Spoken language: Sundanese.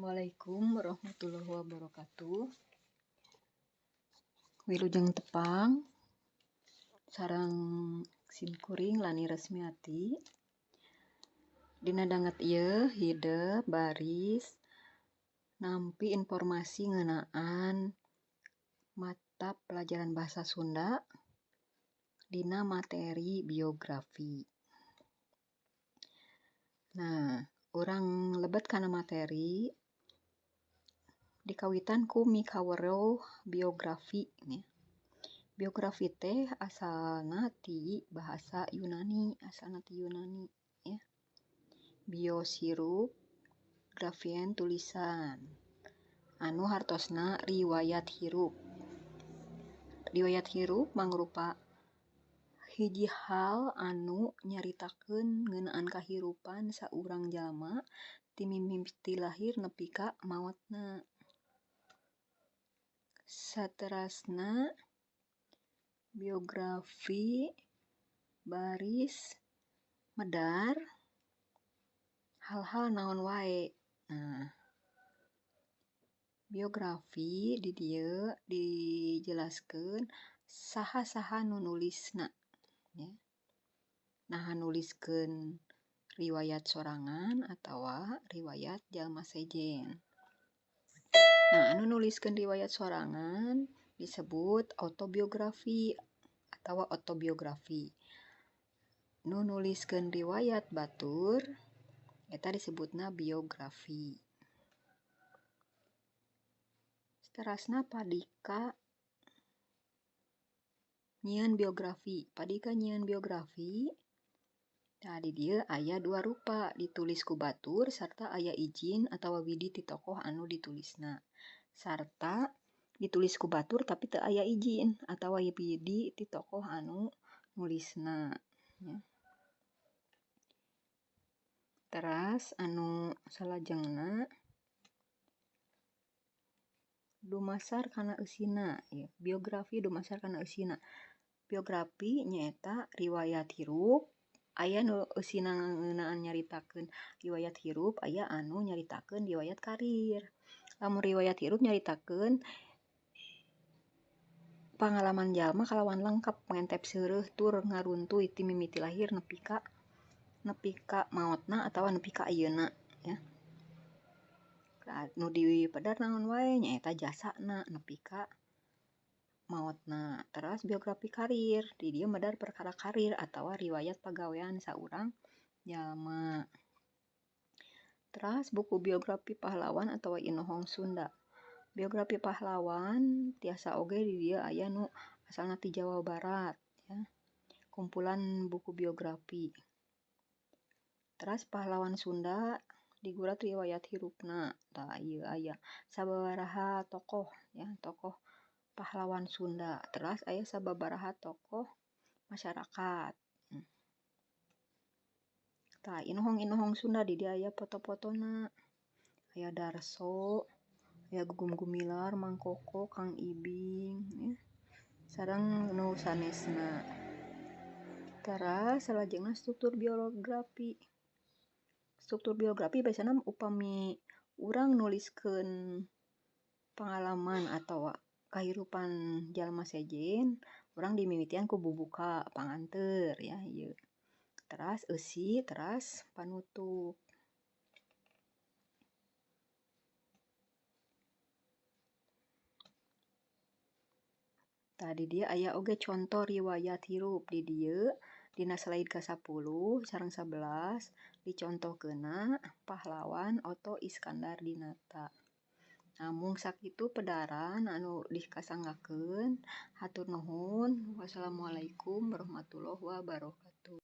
Assalamualaikum warahmatullahi wabarakatuh. Wilujeng tepang sareng simkuring Lani Resmiati. Dina danget ieu hidep baris nampi informasi ngeunaan mata pelajaran bahasa Sunda dina materi biografi. Nah, urang lebet kana materi dikawitan ku mikaweruh biografi nya. Biografi teh asalna ti bahasa Yunani, asalna ti Yunani ya. Bios hirup, grafien tulisan. Anu hartosna riwayat hirup. Riwayat hirup mangrupa hiji hal anu nyaritakeun ngeunaan kahirupan saurang jalma ti mimiti lahir nepi ka maotna. Saterasna biografi baris medar hal-hal naon wae. Nah, biografi di dieu dijelaskeun saha-saha nu nulisna ya. Naha nuliskeun riwayat sorangan atawa riwayat jalma sejen. Nah, anu nuliskeun riwayat sorangan disebut autobiografi atawa otobiografi. Nu nuliskeun riwayat batur eta disebutna biografi. Saterasna padika nyieun biografi. Padika nyieun biografi, nah di dieu aya dua rupa, ditulis ku batur sarta aya izin atawa widi ti tokoh anu ditulisna. Sarta ditulis ku batur tapi teu aya izin atawa widi ti tokoh anu nulisna ya. Teras anu salajengna dumasar kana eusina ya. Biografi dumasar kana eusina. Biografi nyaeta riwayat hirup, aya nu eusina ngeunaan nyaritakeun riwayat hirup, aya anu nyaritakeun riwayat karir. Lamun riwayat hirup nyaritakeun pangalaman jalma kalawan lengkap ngentep seureuh tur ngaruntuy ti mimiti lahir nepi ka maotna atawa nepi ka ayeuna ya. Nu dipedar naon wae nyaeta jasana nepi ka maotna. Teras biografi karir, di dieu medar perkara karir atawa riwayat pagawean saurang jalma. Teras buku biografi pahlawan atawa inohong Sunda. Biografi pahlawan tiasa oge di dieu aya nu asalna ti Jawa Barat ya. Kumpulan buku biografi. Teras pahlawan Sunda digurat riwayat hirupna. Tah ieu aya sababaraha tokoh ya, tokoh pahlawan Sunda. Teras aya sababaraha tokoh masyarakat. Tah inohong-inohong Sunda di dieu aya foto-fotona. Aya Darso, aya Gugum Gumilar, Mang Koko, Kang Ibing ya. Sareng nu sanesna. Teras salajengna struktur biografi. Struktur biografi biasana upami urang nuliskeun pangalaman atawa kahirupan jalma sejen, urang dimimitian ku bubuka panganteur ya ieu. Teras eusi, teras panutup. Tah di dieu aya oge conto riwayat hirup di dieu dina slide ka-10 sareng 11 dicontohkeunna pahlawan Otto Iskandar Dinata. Namung sakitu pedaran anu dikasanggakeun. Hatur nuhun. Wassalamualaikum warahmatullahi wabarakatuh.